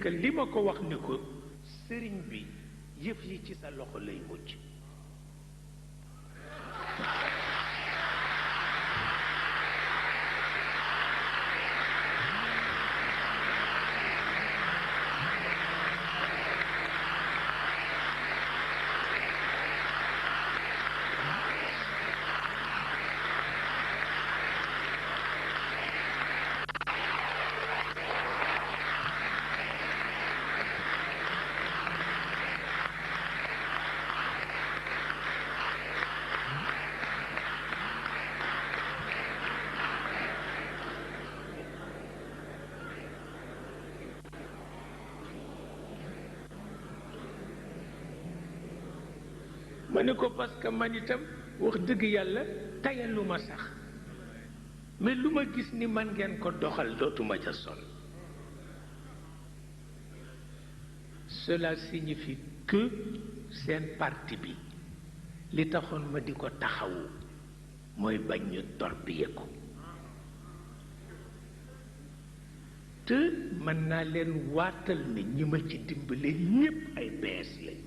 que li ma ko wax ni ko sëriñ bi yëf yi ci sa loxo lay mujj. ma ne ko parce que man itam wax dëgg yàlla tayalu ma sax mais lu ma gis ni man ngeen ko doxal dootuma ca sonn. Cela signifie que seen parti bi li taxoon ma di ko taxawu mooy bañ ñu torpiller ko te mën naa leen waatal ni ñi ma ci dimbale ñépp ay bees lañ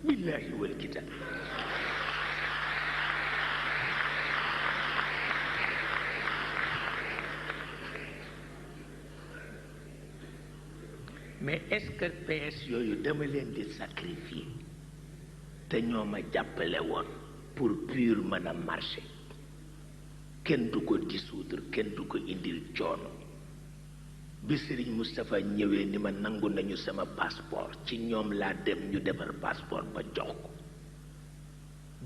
billahi wal kitab. mais est-ce que PS yooyu dama leen di sacrifier te ñoo ma jàppale woon pour PUR mën a marché kenn du ko dissoudre kenn du ko indil coono bi Serigne Moustapha ñëwee ni ma nangu nañu sama passeport ci ñoom laa dem ñu defar passeport ba jox ko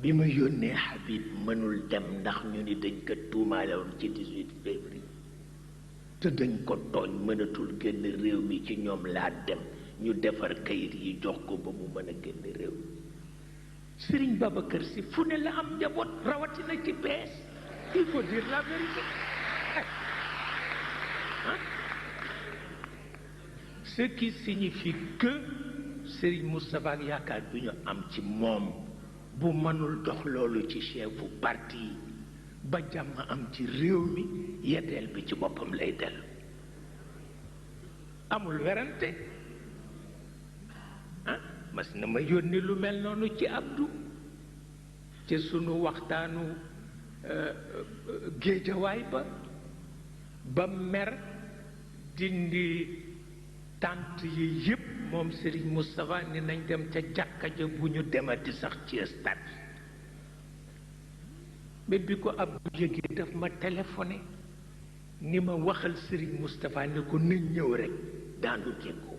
bi ma yónnee Habib mënul dem ndax ñu ni dañ ko tuumaale woon ci 18 février te dañ ko tooñ mënatul génn réew mi ci ñoom laa dem ñu defar kayit yi jox ko ba mu mën a génn réew mi. Serigne Babacar Sy fu ne la am njaboot rawatina ci PS il faut dire la vérité. Ce qui signifie que Serigne Moustapha ak yaakaar bi ñu am ci moom bu mënul dox loolu ci chefu parti yi ba jàmm am ci réew mi yetteel bi ci boppam lay dellu amul werante mas na ma yónni lu mel noonu ci Abdou ci sunu waxtaanu géejawaay ba mer dindi tànt yi yépp moom Serigne Moustapha ni nañ dem ca jàkka ja bu ñu demati sax ci stade mais bi ko Abdou yëgee daf ma téléphoné ni ma waxal Serigne Moustapha ne ko nañ ñëw rek daanu jéggoo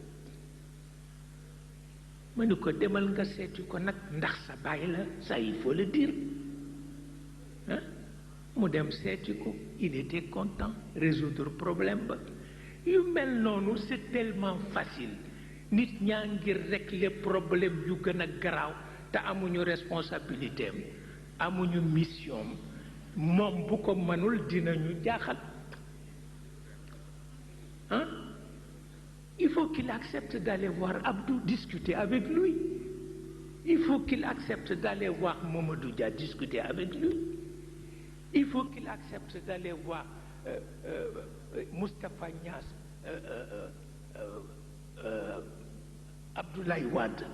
ma ni ko demal nga seeti ko nag ndax sa baay la ça il faut le dire mu dem seeti ko il était content résoudre problème ba yu mel noonu c'est tellement facile nit ñaa ngir régler problème yu gën a garaaw te amuñu responsabilité am amuñu mission moom bu ko mënul dinañu jaaxal il faut qu'il accepte d'aller voir Abdou discuter avec lui il faut qu'il accepte d'aller voir Mamadou Dia discuter avec lui il faut qu'il accepte d'aller voir Moustapha Niass Abdoulaye Wade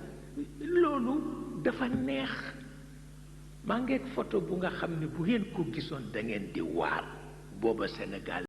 loolu dafa neex maa ngeeg photo bu nga xam ne bu ngeen ko gisoon da ngeen di waar booba Sénégal